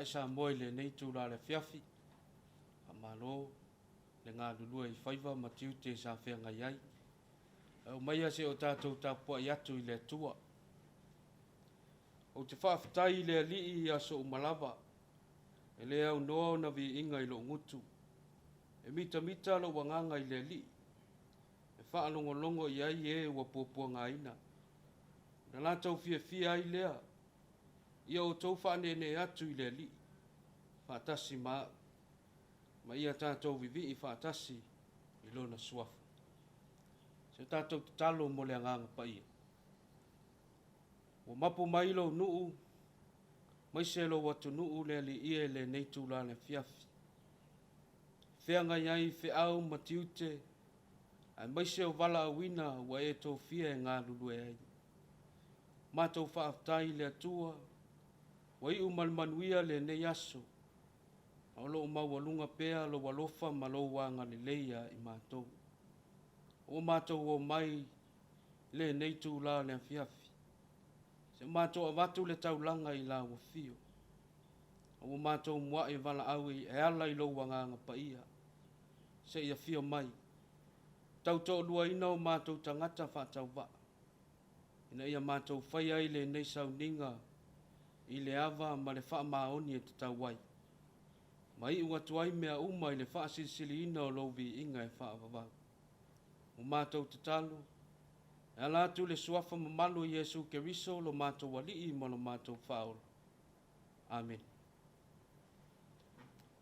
Samoa i lenei itula o le afiafi. Faamalo le galulue i faiva ma tiute sa feagai ai. Ae aumaia se i o tatou tapuai atu i le Atua. Ou te faafetai i le Alii i aso uma lava, e le aunoa ona viiga i lou gutu. E mitamita lou agaga i le Alii, e faalogologo i ai e ua puapuagaina. Ona latou fiafia ai lea, ia outou faaneenee atu i le Alii, faatasi ma au, ma ia tatou vivii faatasi i Lona Suafa. Se o tatou tatalo mo le Agaga Paia. Ua mapu mai lou nuu, maise lou atunuu le Alii e i lenei itula o le afiafi. Feagai ai feau ma tiute, aemaise o valaauina ua e tofia e galulue ai. Matou faafetai i le Atua, ua iu ma le manuia lenei aso, a o lo o maualuga pea lou alofa ma lou agalelei ia i matou. Ua matou omai i lenei itula o le afiafi, se i o matou avatu le taulaga i lau afio, a ua matou muai valaau e ala i lou Agaga Paia, se i afio mai, tautoaluaina o matou tagata faatauvaa, ina ia matou faia ai lenei sauniga i le ava ma le faamaoni e tatau ai, ma iu atu ai mea uma i le faasilisiliina o lou viiga e faavavau. Ua matou tatalo, e ala atu i le suafa mamalu o Iesu Keriso lo matou Alii ma lo matou Faaola. Amene.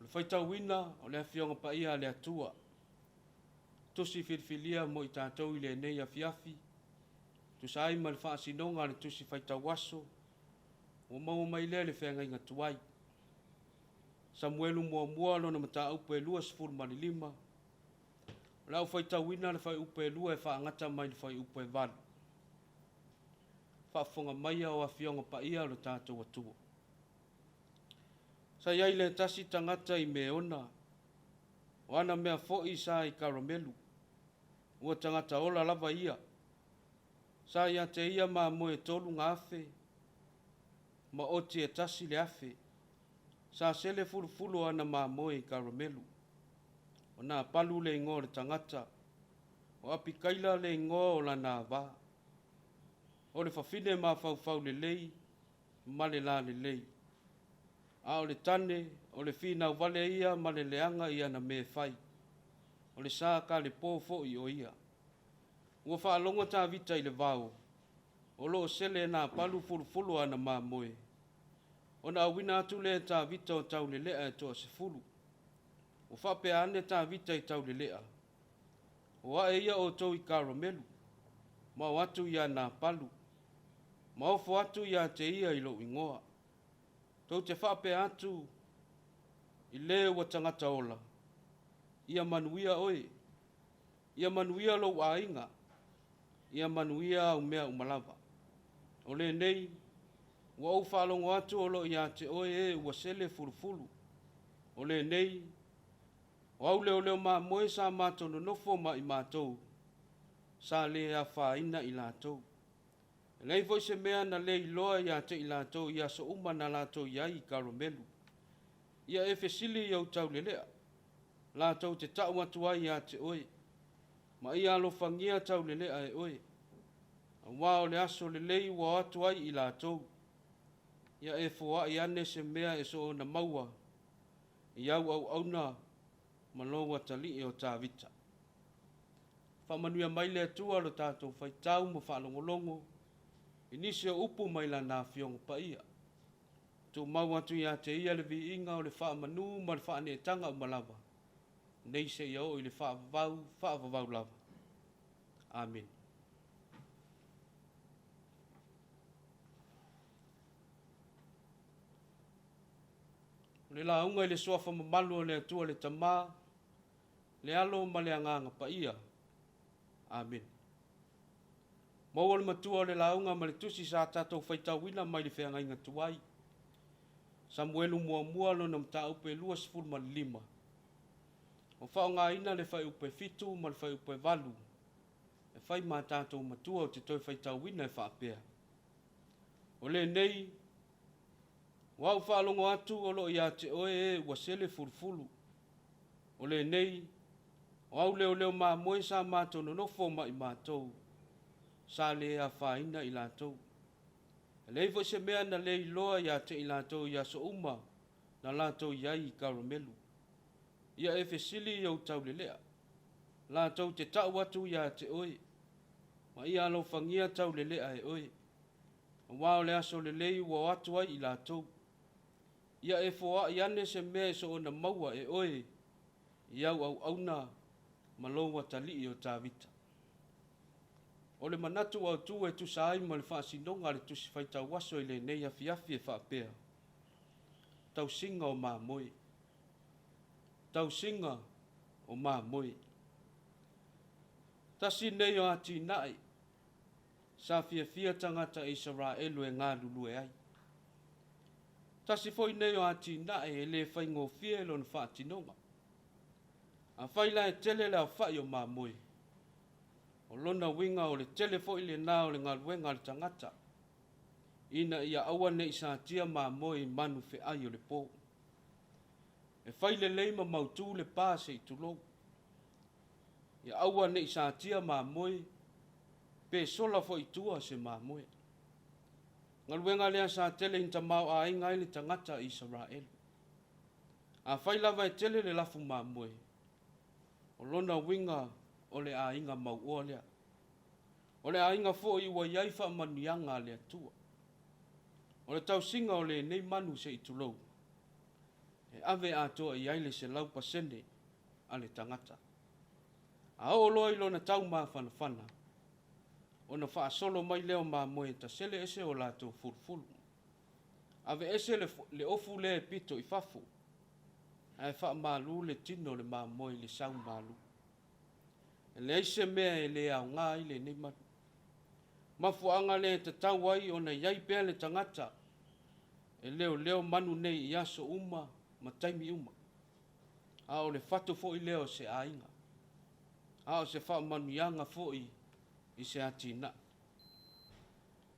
O le faitauina o le Afioga Paia a le Atua, tusi filifilia mo i tatou i lenei afiafi, tusa ai ma le faasinoga a le tusi faitau aso, ua maua mai lea i le feagaiga tuai. Samuelu muamua lona mataupu e 25, o le a ou faitauina le fuaiupu e 2 e faagata mai le fuaiupu e 8. Faafofoga maia o Afioga Paia o le tatou Atua. Sa i ai le tasi tagata i Meona, o ana mea foi sa i Karamelu, ua tagata ola lava ia. Sa ia te ia mamoe e 3,000, ma oti e 1,000. Sa sele fulufulu ana mamoe i Karamelu. O Napalu le igoa o le tagata, o Apikaila le igoa o lana ava. O le fafine mafaufau lelei ma le lalelei. A o le tane, o le finau vale ia ma le leaga i ana mea e fai. O le sa kalepo foi o ia. Ua faalogo Tavita i le vao, o lo o sele e Napalu fulufulu ana mamoe. Ona auina atu lea e Tavita o taulelea e toa-10. Ua faapea ane Tavita i taulelea, O ae ia outou i Karamelu, ma o atu ia Napalu, ma ofo atu ia te ia i lou igoa. Tou te faapea atu i le ua tagata ola, ia manuia oe, ia manuia lou aiga, ia manuia au mea uma lava. O lenei, ua ou faalogo atu o lo o ia te oe e ua sele fulufulu. O lenei, o au leoleo mamoe sa matou nonofo ma i matou, sa le afaina i latou. E leai foi se mea na le iloa ia te i latou i aso uma na latou i ai i Karamelu. Ia e fesili i ou taulelea, latou te tau atu ai ia te oe, ma ia alofagia taulelea e oe, aua o le aso lelei ua o atu ai i latou. Ia e foai ane se mea e soona maua i au auauna ma lou atalii o Tavita. Faamanuia mai le Atua lo tatou faitau ma faalogologo i nisi o upu mai Lana Afioga Paia. Tumau atu ia te Ia le viiga o le faamanu ma le faaneetaga uma lava, nei seia oo i le faavavau, faavavau lava. Amene. O le lauga i le suafa mamalu o le Atua le Tama, le Alo ma le Agaga Paia. Amene. Maua le matua o le lauga ma le tusi sa tatou faitauina mai le feagaiga tuai. Samuelu muamua lona mataupu e 25. Ua faaaogaina le fuaiupu e 7 ma le fuaiupu e 8 e fai ma tatou matua ou te toe faitauina e faapea. O lenei, Ua ou faalogo atu o lo o ia te oe e ua sele fulufulu. O lenei, o au leoleo mamoe sa matou nonofo ma i matou, sa le afaina i latou. E leai foi se mea na le iloa ia te i latou i aso uma na latou i ai i Karamelu. Ia e fesili i ou taulelea, latou te tau atu ia te oe, ma ia alofagia taulelea e oe, aua o le aso lelei ua o atu ai i latou. Ia e foai ane se mea e soona maua e oe i au auauna ma lou atalii o Tavita. O le manatu autu e tusa ai ma le faasinoga a le Tusi Faitauaso i lenei afiafi e faapea, Tausiga o Mamoe. Tausiga o Mamoe. Tasi nei o atinae sa fiafia tagata Isaraelu e galulue ai. Tasi foi nei o atinae e le faigofie lona faatinoga. Afai la e tele le aofai o mamoe, o lona uiga o le tele foi lena o le galuega a le tagata, ina ia aua ne i satia mamoe i manu feai o le po. E fai lelei ma mautu le pa se i tulou. Ia aua ne i satia mamoe, pe sola foi i tua se mamoe. Galuega lea sa tele ina tamaoaiga ai le tagata i Isaraelu. Afai lava e tele le lafu mamoe, o lona uiga o le aiga mauoa lea. O le aiga foi ua i ai faamanuiaga a le Atua. O le tausiga o lenei manu se i tulou, e ave atoa i ai le 100% a le tagata. A oo loa i lona tau mafanafana, ona faasolo mai lea o mamoe e tasele ese o latou fulufulu. Aveese le, le ofu lea e pito i fafo, ae faamalu le tino o le mamoe i le sau malu. E leai se mea e le aoga ai lenei manu. Mafuaaga lea e tatau ai ona i ai pea le tagata e leoleo manu nei i aso uma ma taimi uma. A o le fatu foi lea o se aiga. A o se faamanuiaga foi i se atinae.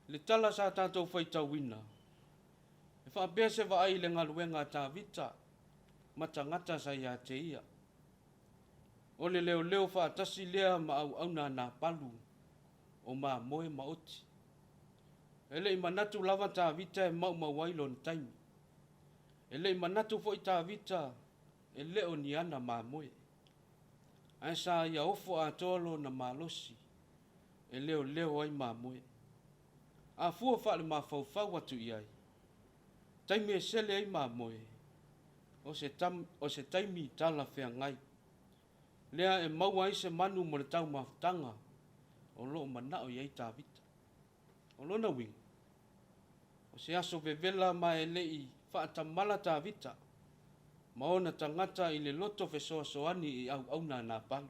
I le tala sa tatou faitauina, e faapea se vaai i le galuega a Tavita ma tagata sa ia te ia. O le leoleo faatasi lea ma auauna a Napalu o mamoe ma oti. E le i manatu lava Tavita e maumau ai lona taimi. E le i manatu foi Tavita e le o ni ana mamoe. Ae sa ia ofo atoa lona malosi e leoleo ai mamoe. A fua faalemafaufau atu i ai, taimi e sele ai mamoe, o se, tam, o se taimi talafeagai lea e maua ai se manu mo le taumafataga o lo o manao i ai Tavita. O lona uiga, o se aso vevela ma e le i faatamala Tavita ma ona tagata i le loto fesoasoani i auauna a Napalu.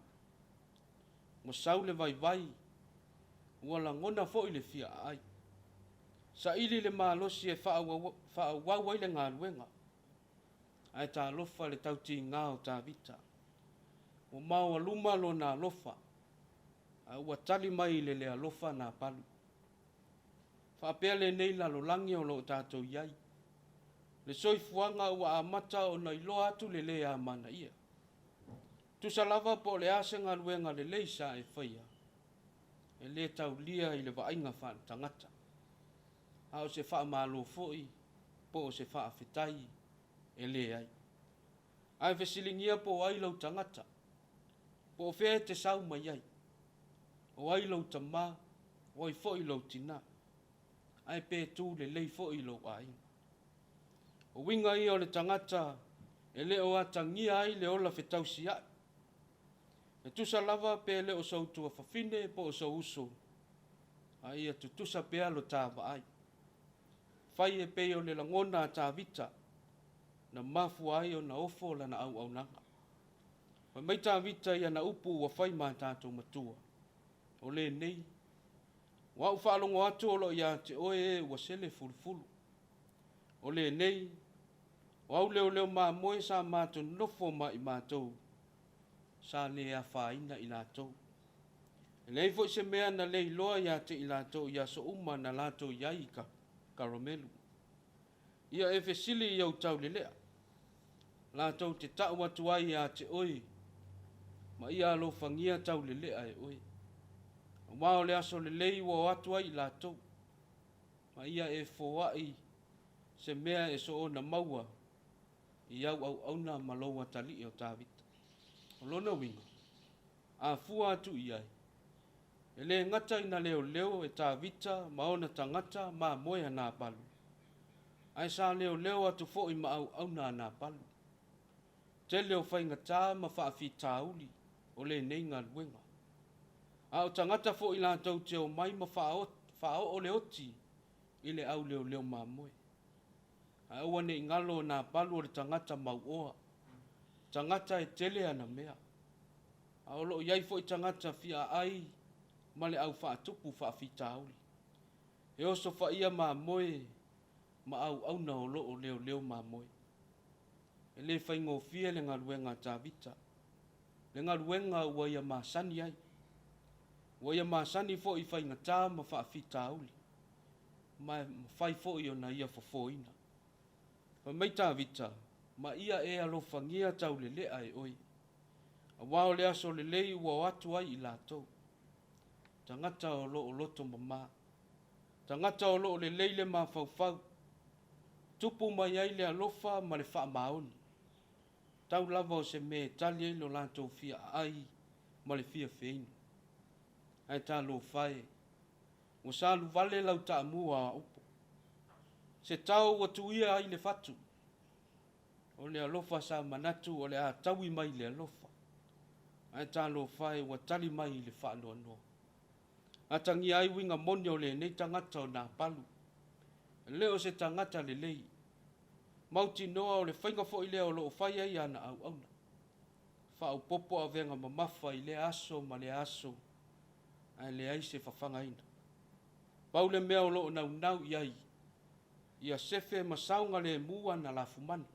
Ua sau le vaivai, ua lagona foi le fia aai. Saili le malosi e faaauau ai le galuega, ae talofa le tautiga o Tavita. Ua maoaluma lona alofa, ae ua tali mai i le le alofa Napalu. Faapea lenei lalolagi o lo o tatou i ai. Le soifuaga ua amata ona iloa atu le lē amanaia. Tusa lava po o le a se galuega lelei sa e faia, e le taulia i le vaaiga faaletagata, a o se faamalo foi po o se faafetai e leai. Ae fesiligia po o ai lou tagata, po o fea e te sau mai ai, o ai lou tamā, o ai foi lou tinā, ae pe tu lelei foi lou aiga. O uiga ia o le tagata e le o atagia ai le ola fetausiai. E tusa lava pe le o sou tuafafine po o sou uso, a ia tutusa pea lo ta vaai. Fai e pei o le lagona a Tavita na mafua ai ona ofo lana auaunaga. Fai mai Tavita i ana upu ua fai ma tatou matua, o lenei, ua ou faalogo atu o lo o ia te oe e ua sele fulufulu. O lenei, o au leoleo mamoe sa matou nofo ma i matou, sa le afaina i latou. E leai foi se mea na le iloa ia te i latou i aso uma na latou i ai i Karamelu. Ia e fesili i ou taulelea, latou te tau atu ai ia te oe, ma ia alofagia taulelea e oe. Aua o le aso lelei ua o atu ai i latou, ma ia e foai se mea e soona maua i au auauna ma lou atalii o Tavita. O lona uiga, a fua atu i ai, e le gata ina leoleo e Tavita ma ona tagata mamoe a Napalu, ae sa leoleo atu foi ma auauna a Napalu. Tele o faigata ma faafitauli o lenei galuega. A o tagata foi latou te omai ma faaoo le oti i le au leoleo mamoe. Ae aua ne i galo o Napalu o le tagata mauoa, tagata e tele ana mea. A o lo o i ai foi tagata fia aai ma le au faatupu faafitauli. E osofaia mamoe ma auauna o lo o leoleo mamoe. E le faigofie le galuega a Tavita, le galuega ua ia masani ai. Ua ia masani foi i faigata ma faafitauli, ma e mafai foi ona ia fofoina. Fai mai Tavita, Ma ia e alofagia taulelea e oe, aua o le aso lelei ua o atu ai i latou. Tagata o lo o loto mama, tagata o lo o lelei le mafaufau, tupu mai ai le alofa ma le faamaoni. Tau lava o se mea e tali ai lo latou fia aai ma le fia feinu. Ae talofa e, ua saluvale lau taamua a upu. Se tao ua tuia ai le fatu. O le alofa sa manatu o le a taui mai le alofa. Ae talofa e ua tali mai i le faanoanoa. Atagia ai uiga moni o lenei tagata o Napalu. E le o se tagata lelei. Mautinoa o le faiga foi lea o lo o fai ai ana auauna. Faaopoopo avega mamafa i lea aso ma lea aso, ae leai se fafagaina. Pau le mea o lo o naunau i ai, ia sefe ma saogalemu ana lafumanu.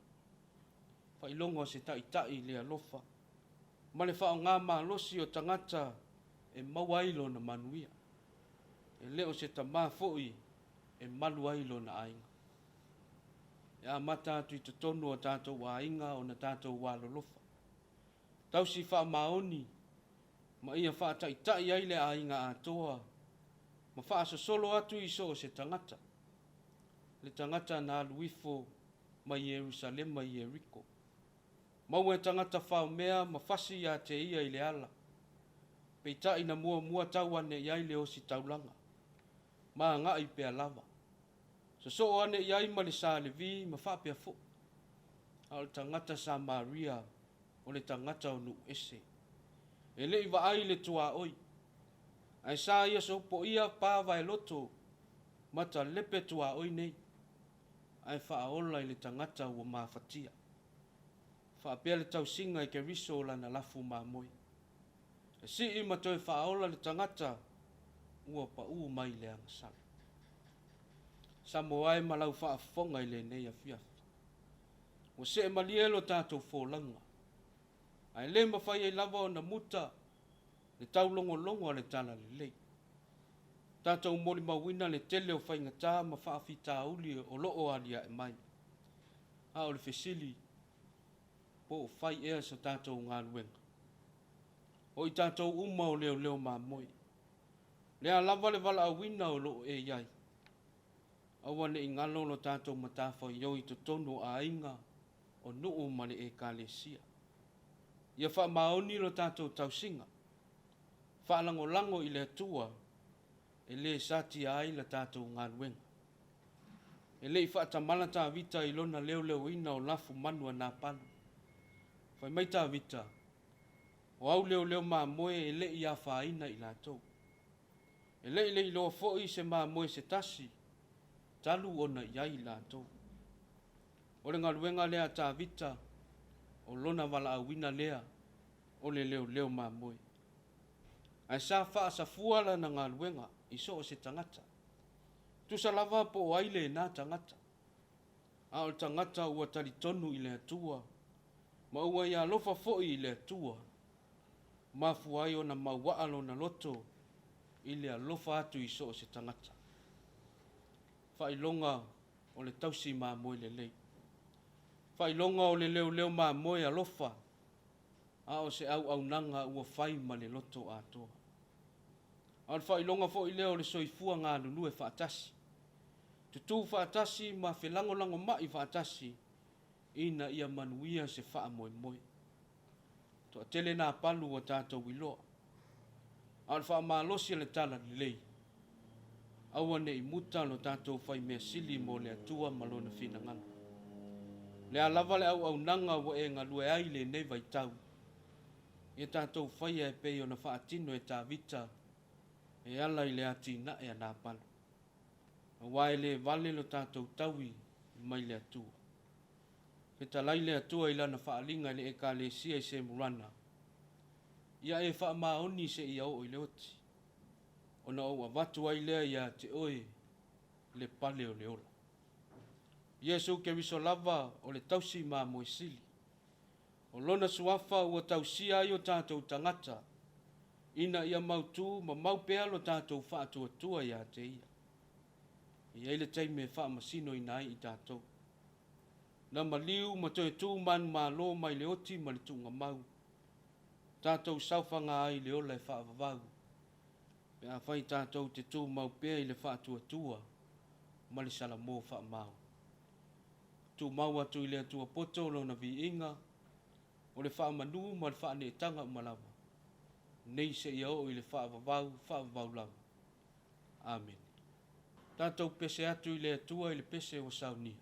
Faailoga o se taitai le alofa ma le faaaoga malosi o tagata e maua ai lona manuia. E le o se tama foi e malu ai lona aiga. E amata atu i totonu o tatou aiga ona tatou alolofa, tausi faamaoni ma ia faataitai ai le aiga atoa ma faasosolo atu i so o se tagata, le tagata na alu ifo mai Ierusalema i Ieriko. Maua e tagata faomea ma fasi ia te ia i le ala, peitai na muamua tau ane i ai le ositaulaga, ma agai pea lava. Sosoo ane i ai ma le sa Levi ma faapea foi. A o le tagata Samaria o le tagata o nuu ese. E le i vaai i le tuaoi, ae sa ia sopoia pa vaeloto ma talepe tuaoi nei, ae faaola i le tagata ua mafatia. Faapea le tausiga i Keriso o lana lafu mamoe. E sii ma toe faaola le tagata ua pau mai i le agasala. Samoa e ma lau faafofoga i lenei afiafi. Ua see malie lo tatou folauga, ae le mafai ai lava ona muta le taulogologo a le Talalelei. Tatou molimauina le tele o faigata ma faafitauli o lo o aliae mai. A o le fesili, po o fai ea sa tatou galuega? O i tatou uma o leoleo mamoe. O le a lava le valaauina o lo o e i ai? Aua ne i galo lo tatou matafaioi i totonu o aiga, o nuu ma le Ekalesia. Ia faamaoni lo tatou tausiga, faalagolago i le Atua e le satia ai la tatou galuega. E le i faatamala Tavita i lona leoleoina o lafumanu a Napalu. Fai mai Tavita, O au leoleo mamoe e le i afaina i latou. E le i leiloa foi se mamoe se tasi talu ona i ai i latou. O le galuega lea a Tavita, o lona valaauina lea o le leoleo mamoe. Ae sa faasafua lana galuega i so o se tagata. Tusa lava po o ai lena tagata. A o le tagata ua talitonu i le Atua, ma ua ia alofa foi i le Atua, mafua ai ona mauaa lona loto i le alofa atu i so o se tagata. Faailoga. o le tausi mamoe lelei. Faailoga o le leoleo mamoe alofa, a o se auaunaga ua fai ma le loto atoa. A o le faailoga foi lea o le soifua galulue faatasi, tutu faatasi ma felagolagomai faatasi ina ia manuia se faamoemoe. Toatele Napalu ua tatou iloa, a o le faamalosi o le Talalelei, aua ne i muta lo tatou faimea sili mo le Atua ma Lona finagalo. O le a lava le auaunaga ua e galue ai i lenei vaitau, ia tatou faia e pei ona faatino e Tavita e ala i le atinae a Napalu, aua e le vale lo tatou taui mai le Atua. Fetalai le Atua i Lana faaaliga i le Ekalesia i Semurana, Ia e faamaoni seia oo i le oti, ona ou avatu ai lea ia te oe le pale o le ola. Iesu Keriso lava o le tausi mamoe sili. O Lona Suafa ua tausia ai o tatou tagata ina ia mautu ma mau pea lo tatou faatuatua ia te Ia. E i ai le taimi e faamasinoina ai i tatou. Na maliu ma toe tu manumalo mai le oti ma le tuugamau, tatou saofaga ai i le ola e faavavau, pe afai tatou te tumau pea i le faatuatua ma le salamo faamaoni. Tumau atu i le Atua poto Lona viiga, o le faamanu ma le faaneetaga uma lava, nei seia oo i le faavavau, faavavau lava. Amene. Tatou pese atu i le Atua i le pese ua saunia.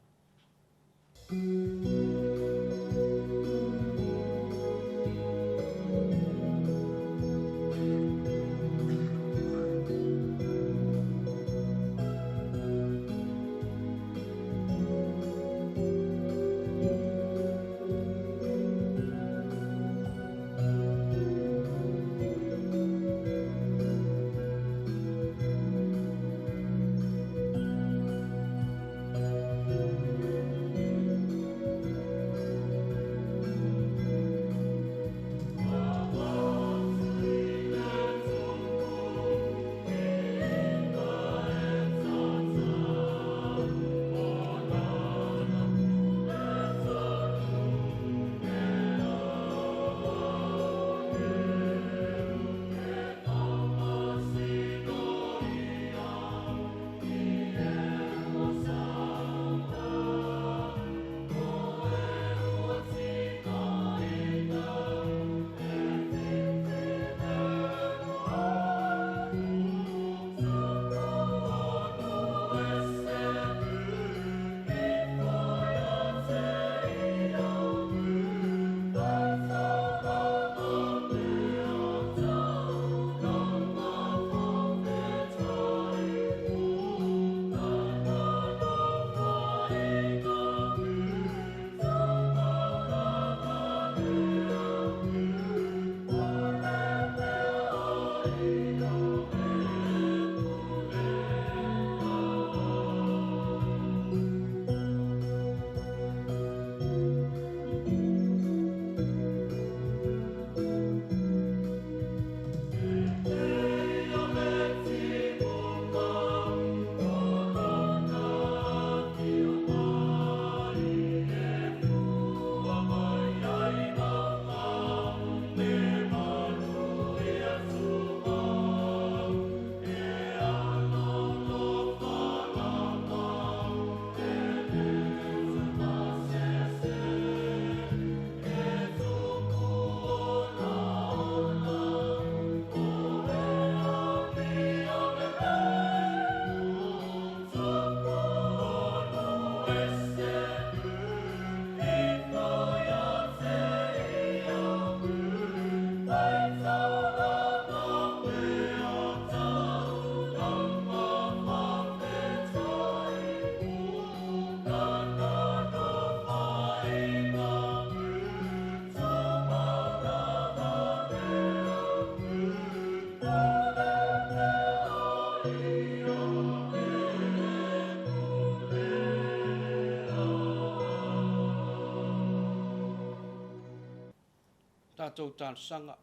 Tatou talosaga,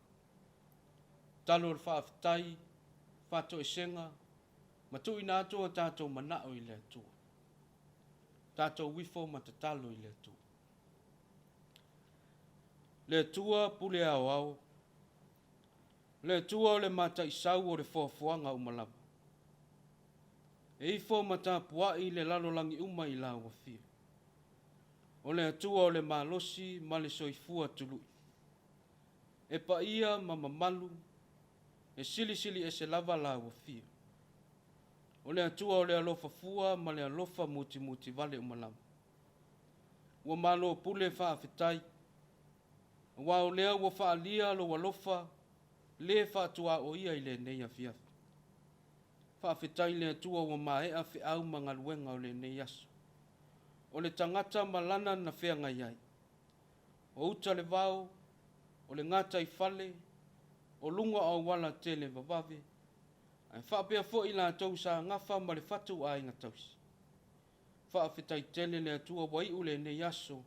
talo o le faafetai, faatoesega, ma tuuina atu o tatou manao i le Atua. Tatou ifo ma tatalo i le Atua. Le Atua pule aoao, le Atua o le mataisau o le foafoaga uma lava. E ifo ma tapuai le lalolagi uma i lau afio. O le Atua o le malosi ma le soifua tului. E paia ma mamalu, e silisili ese lava lau afio. O le Atua o le alofa fua ma le alofa mutimutivale uma lava. Ua malo pule faafetai, aua o lea ua faaalia lou alofa le faatuaoia i lenei afiafi. Faafetai i le Atua ua maea feau ma galuega o lenei aso. O le tagata ma lana na feagai ai. O uta le vao, o le gataifale, o luga o auala televavave, ae faapea foi i latou sa gafa ma le fatu aiga tausi. Faafetai tele le Atua ua iu lenei aso,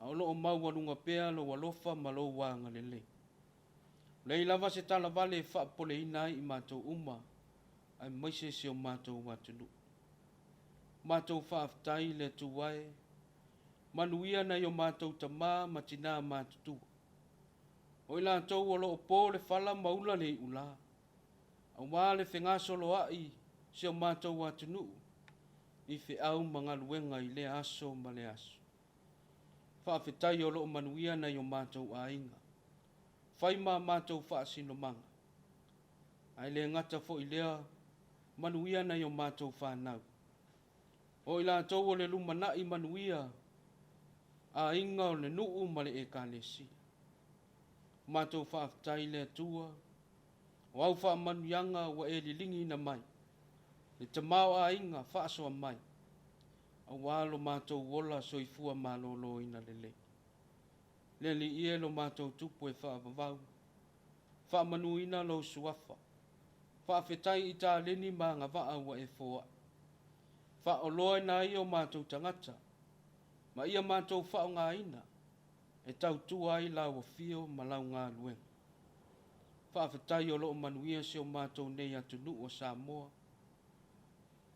a o lo o maualuga pea lou alofa ma lou agalelei. Leai lava se talavale e faapopoleina ai i matou uma, aemaise si o matou atunuu. Matou faafetai i le Atua e, manuia nai o matou tama ma tina matutua. O i latou o lo o po le fala ma ula le iula, aua le fegasoloai si o matou atunuu i feau ma galuega i lea aso ma lea aso. Faafetai o lo o manuia nai o matou aiga, fai ma matou faasinomaga, ae le gata foi lea, manuia nai o matou fanau. O i latou o le lumanai manuia, aiga o le nuu ma le ekalesia. Matou faafetai i le Atua, o au faamanuiaga ua e liligiina mai, le tamaoaiga faasoa mai, aua lo matou ola soifua maloloina lelei. Le Alii e lo matou Tupu e faavavau, faamanuina lou suafa, faafetai i taleni ma agavaa ua e foai. Faaoloaina ai o matou tagata, ma ia matou faaaogaina e tautua ai lau afio ma lau galuega. Faafetai o lo o manuia si o matou nei atunuu o Samoa,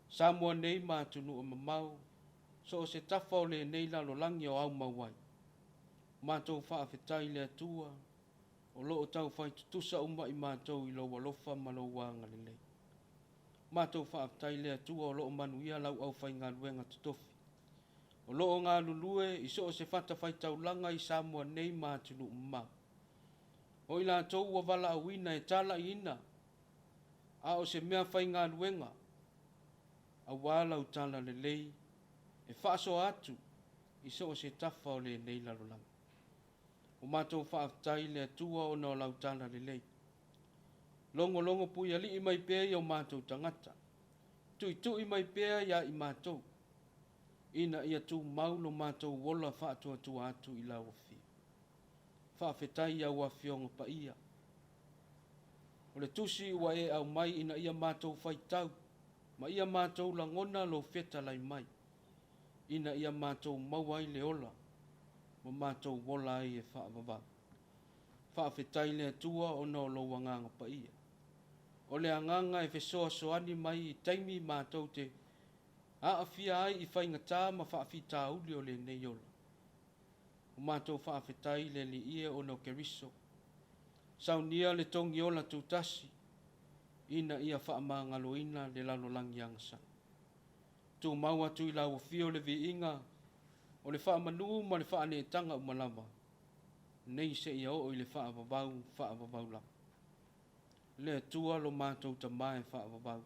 Samoa nei ma atunuu mamao, so o se tafa o lenei lalolagi o aumau ai. Matou faafetai i le Atua o lo o taufai tutusa uma i matou i lou alofa ma lou agalelei. Matou faafetai i le Atua o lo o manuia lau aufaigaluega totofi, o lo o galulue i so o se fatafaitaulaga i Samoa nei ma atunuu mamao. O i latou ua valaauina e talaiina, a o se mea faigaluega, aua lau tala lelei e faasoa atu i so o se tafa o lenei lalolagi. Ua matou faafetai i le Atua ona o lau tala lelei. Logologo puialii mai pea i o matou tagata, tuitui mai pea ia i matou, ina ia tumau lo matou ola faatuatua atu i lau afio. Faafetai i au afioga paia. O le tusi ua e aumai ina ia matou faitau, ma ia matou lagona lou fetalai mai, ina ia matou maua ai le ola, ma matou ola ai e faavavau. Faafetai i le Atua ona o lou agaga paia. O le agaga e fesoasoani mai i taimi matou te aafia ai i faigata ma faafitauli o lenei ola. Ua matou faafetai i le Alii e ona o Keriso. Saunia le togiola tutasi ina ia faamagaloina le lalolagi agasala. Tumau atu i lau afio le viiga o le faamanu ma le faaneetaga uma lava, nei seia oo i le faavavau, faavavau lava. Le Atua lo matou Tama e faavavau.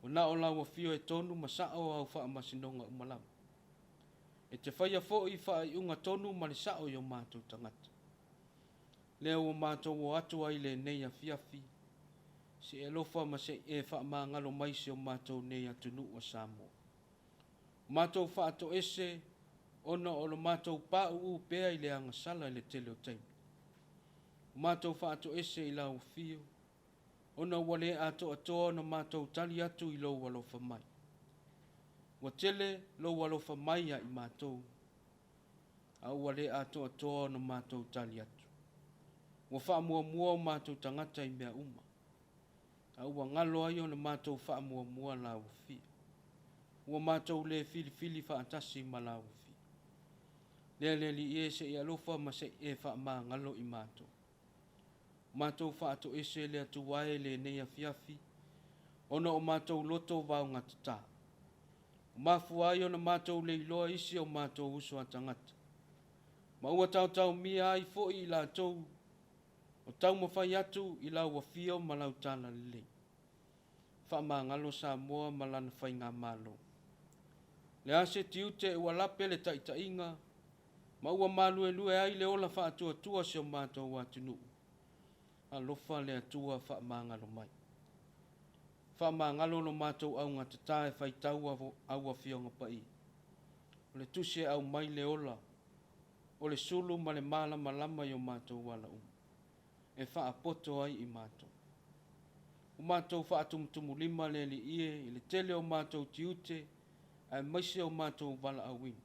Ua na o lau afio e tonu ma sao au faamasinoga uma lava. E te faia foi faaiuga tonu ma le sao i o matou tagata. Lea ua matou o atu ai lenei afiafi, se i alofa ma se i e faamagalo mai si o matou nei atunuu o Samoa. Matou faatoese ona o lo matou pauu pea i le agasala i le tele o taimi. Matou faatoese i lau afio, ona ua le atoatoa ona matou tali atu i lou alofa mai. Ua tele lou alofa mai ia i matou, a ua le atoatoa ona matou tali atu. Ua faamuamua o matou tagata i mea uma, a ua galo ai ona matou faamuamua lau afio. Ua matou le filifili faatasi ma Lau Afio. Lea le Alii e, se i alofa ma se i e faamagalo i matou. Matou faatoese le Atua e lenei afiafi, ona o matou loto vaogatata. Ua mafua ai ona matou le iloa isi o matou uso a tagata, ma ua taotaomia ai foi i latou o taumafai atu i Lau Afio ma Lau Talalelei. Faamagalo Samoa ma lana faigamalo. Le a se tiute ua lape le taitaiga ma ua maluelue ai le ola faatuatua o si o matou atunuu, alofa le Atua faamagalo mai. Faamagalo lo matou augatata e faitau au Afioga Paia. O le tusi e aumai le ola, o le sulu ma le malamalama i o matou ala uma, e faapoto ai i matou. Ua matou faatumutumulima le Alii e i le tele o matou tiute aemaise o matou valaauina,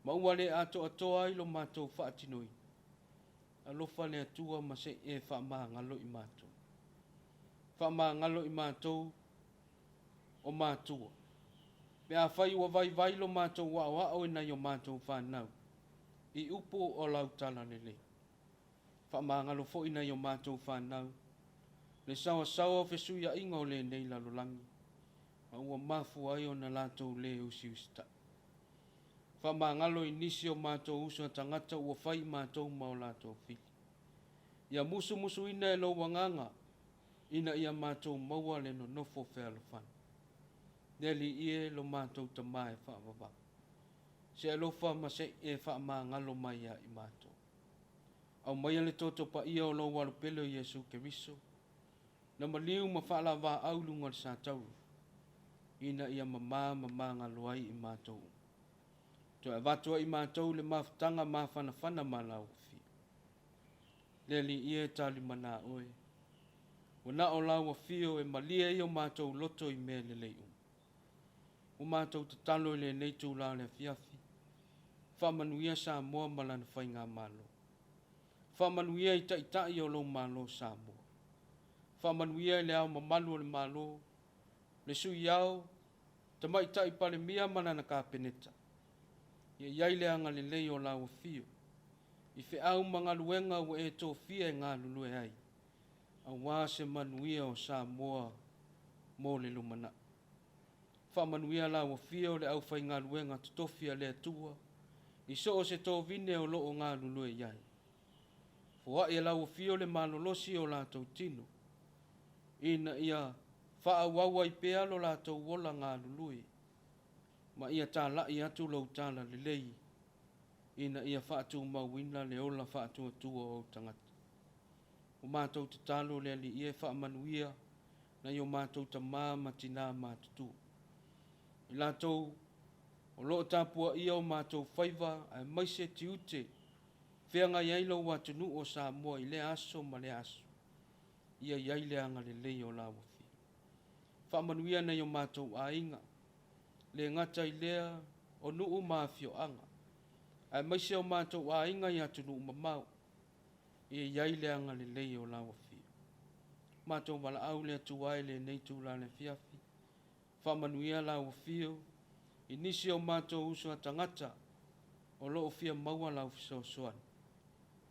ma ua le atoatoa ai lo matou faatinoina. Alofa le Atua ma se i e faamagalo i matou. Faamagalo i matou o matua, pe afai ua vaivai lo matou aoao i nai o matou fanau i upu o Lau Talalelei. Faamagalo foi nai o matou fanau le saoasaoa o fesuiaiga o lenei lalolagi, ma ua mafua ai ona latou le usiusitai. Faamagalo i nisi o matou uso a tagata ua fai i matou ma o latou fili. Ia musumusuina e Lou Agaga, ina ia matou maua le nonofo fealofani. Le Alii e, lo matou Tama e faavavau, se alofa ma se i e faamagalo mai ia i matou. Aumaia le toto paia o Lou Alopele o Iesu Keriso, na maliu ma faalavaau i luga o le satauro, ina ia mama ma magalo ai i matou uma. Toe avatu ai i matou le mafutaga mafanafana ma Lau Afio. Le Alii e, talimana Oe, ua na o Lau Afio e malie ai o matou loto i mea lelei uma. Ua matou tatalo i lenei itula o le afiafi, faamanuia Samoa ma lana faigamalo. Faamanuia i taitai o lou Malo Samoa. Faamanuia i le Ao Mamalu o le Malo, le Sui Ao, Tamaitai Palemia ma lana Kapeneta. Ia i ai le agalelei o Lau Afio i feau ma galuega ua e tofia e galulue ai, aua se manuia o Samoa mo le lumanai. Faamanuia Lau Afio le aufaigaluega totofi a le Atua i so o se tovine o lo o galulue i ai. Foai e Lau Afio le malolosi o latou tino, ina ia faaauau ai pea lo latou ola galulue, ma ia talai atu Lou talalelei, ina ia faatumauina le ola faatuatua o ou tagata. Ua matou tatalo le Alii e, faamanuia nai o matou tama ma tina matutua, i latou o lo o tapuaia o matou faiva aemaise tiute feagai ai Lou atunuu o Samoa i lea aso ma lea aso. Ia i ai le agalelei o Lau Afio. Faamanuia nai o matou aiga, le gata i lea o nuu ma afioaga, aemaise o matou aiga i atunuu mamao. Ia i ai le agalelei o Lau Afio. Matou valaau le Atua i lenei itula le afiafi, faamanuia Lau Afio i nisi o matou uso a tagata o lo o fia maua Lau fesoasoani.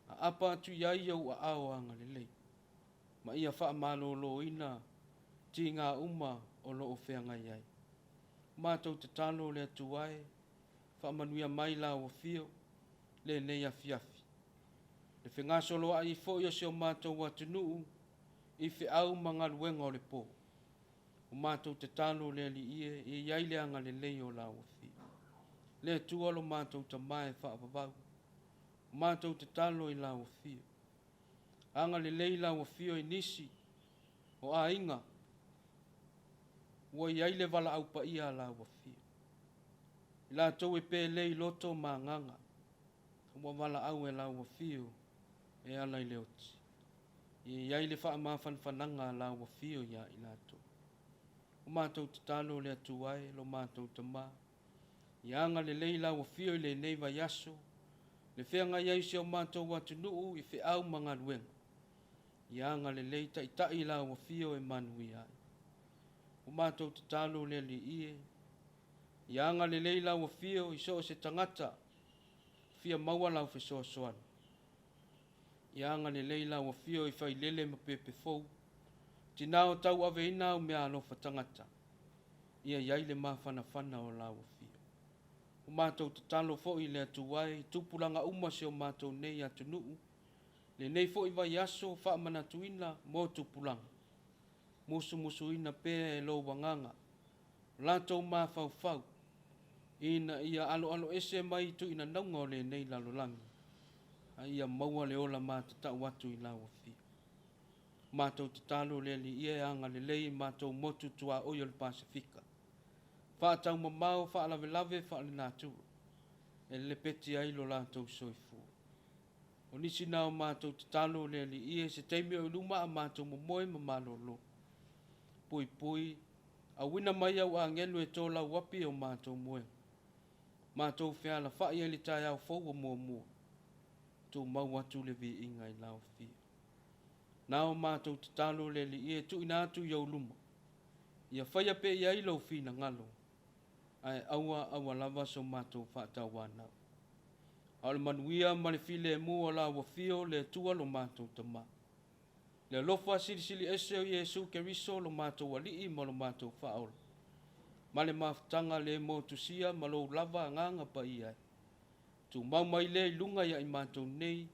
Aapa atu i ai ou aao agalelei, ma ia faamaloloina tiga uma o lo o feagai ai. Matou tatalo le Atua e, faamanuia mai Lau Afio lenei afiafi, le fegasoloai foi o si o matou atunuu i feau ma galuega o le po. O matou tatalo le Alii e, ia i ai le agalelei o Lau Afio. Le Atua lo matou Tama e faavavau, o matou tatalo i Lau Afio. Agalelei Lau Afio i nisi o aiga ua i ai le valaau paia a Lau Afio. I latou e pelei loto ma agaga, ua valaau e Lau Afio e ala i le oti. Ia i ai le faamafanafanaga a Lau Afio ia i latou. O matou tatalo le Atua e, lo matou Tama, ia agalelei Lau Afio i lenei vaiaso, le feagai ai o si o matou atunuu i feau ma galuega. Ia agalelei, taitai Lau Afio e manuia ai. O matou tatalo le Alii e, Ia agalelei lau afio i so o se tagata fia maua lau fesoasoani. Ia agalelei lau afio i failele ma pepe fou, tina o tauaveina au meaalofa tagata, ia i ai le mafanafana o lau afio. Ua matou tatalo foi i le Atua e i tupulaga uma o si o matou nei atunuu, lenei foi vaiaso faamanatuina mo tupulaga, musumusuina pea e lou Agaga o latou mafaufau, ina ia aloaloese mai i tuinanauga o lenei lalolagi, a ia maua le ola matatau atu i lau Afio. Matou tatalo le Alii e agalelei i matou motu tuaoi o le Pasefika, faataumamao faalavelave faalenatura e lepeti ai lo latou soifua. O nisi na o matou tatalo le Alii e, se taimi o i luma a matou momoe ma malolo. Puipui, auina mai au agelu e tolau api o matou moega. Matou fealafai ai le taeao fou o muamua, tumau atu le viiga i lau Afio. Na o matou tatalo le Alii e tuuina atu i ou luma, ia faia pea i ai lou finagalo, ae aua aua lava so matou faatauanau. A o le manuia ma le filemu o lau Afio le Atua lo matou Tama, le alofa silisili ese o Iesu Keriso lo matou Alii ma lo matou Faaola, ma le mafutaga le motusia ma lou lava Agaga Paia e tumau mai lea i luga ia i matou nei,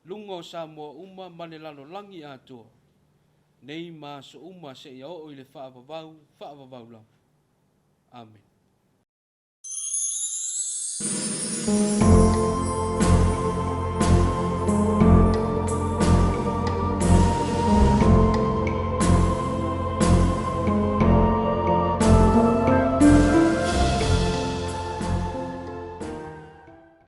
luga o Samoa uma ma le lalolagi atoa, nei ma aso uma seia oo i le faavavau, faavavau lava. Amene.